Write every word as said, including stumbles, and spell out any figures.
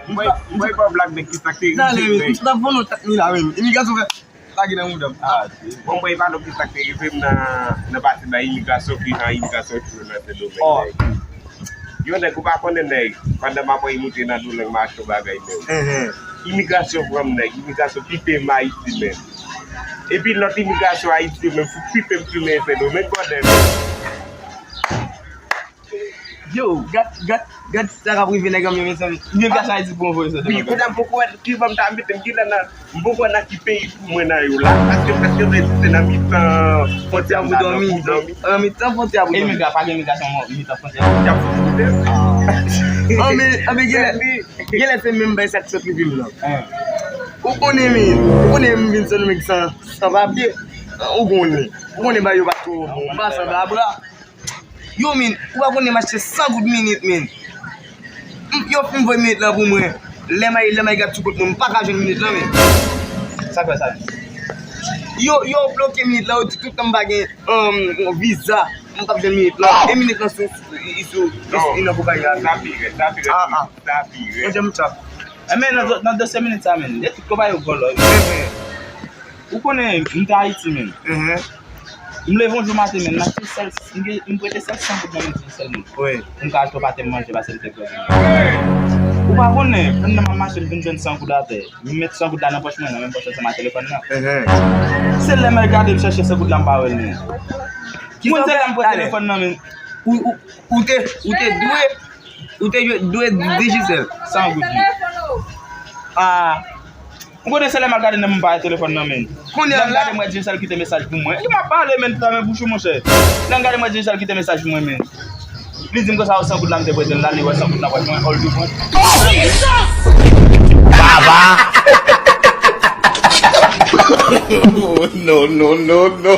M bay, m bay pa w blag, nèg, ki sa k te rive, nèg. M t ap voye yon kat mil la menm. Imigrasyon fè lage nan mouda m. Ah, bon, m bay pa w ki sa k te rive m nan, nan pase bay imigrasyon, ki jan imigrasyon toujou nan Sendomeng, nèg. Yo, nèg, ou pa konnen, nèg, pandan m ap monte nan Duolingo, m achte yon bagay, nèg. Imigrasyon pran m, nèg, imigrasyon pipe m Ayiti, menm. Epi lòt imigrasyon Ayiti yo menm fout pipe m tounen Sendomeng, bòdèl. Yo, gad, gad, gad sa k ap rive nèg an, mezanmi. Imigrasyon Ayiti pou anvoye Sendomeng. Wi, kounye a m poko wè ki bò m ta mete m, kilè nan, m poko wè nan ki peyi pou mwen nan yo la. Paske, paske se nan mitan fwontyè m ta nan pou dòmi. Nan mitan fwontyè pou dòmi. Imigra-, pa gen imigrasyon nan mitan fwontyè. Y ap fout kote. Anben, anben, genlè, genlè se menm bay sa k sot rive m nan. Ou konnen, men, ou konnen m vin Sendomeng san, san papye. Ou konnen. Ou konnen bay yo pa two bon. M pa san labra. Yo, men, ou pa konnen m achte san goud minit, men. M, yo fin voye minit lan pou mwen. Lè m al, lè m al gad sou kont mwen, m pa ka jwenn minit lan, men. Sa k fè sa, men? Yo, yo bloke minit lan, yo di tout tan m pa gen, um, viza, m p ap jwenn minit lan. E minit lan sou, sou, sou, sou, nan konpayi a. Sa pi rèd, sa pi rèd, sa pi rèd. Mwen, jan m tchap. Enben, nan, nan dosye minit sa, men, e tout konpayi yo vòlò. Ou konnen, m te Ayiti, men. M leve yon jou maten, men, m achte sèl, m gen, m prete sèl san goud nan men Djensèl, men. Wi. Pou m ka achte yon pate manje, pase m te pèdi. Ou pa konnen, kounye a m ap mache, m vin jwenn san goud atè. M met san goud la nan pòch mwen, nan menm pòch ansanm ak telefòn nan. Se lè m al gade, m chèche san goud la, m pa wè l, men. Mwen, se lè m pran telefòn nan, men. Ou, ou, ou te, ou te dwe, ou te dwe Digicel. San goud, men. Ah. Ou konnen se lè m al gade nan men m pa wè telefòn nan, men. Kounye a la, m gade, m wè Djensèl kite mesaj pou mwen. Ki m ap pale, men, fèmen bouch ou, monchè. Lè m gade, m wè Djensèl kite mesaj pou mwen, men. Li di m konsa, san goud la m te prete l la, li wè san goud la prete mwen, all di mwen. Baba! No, no, no, no.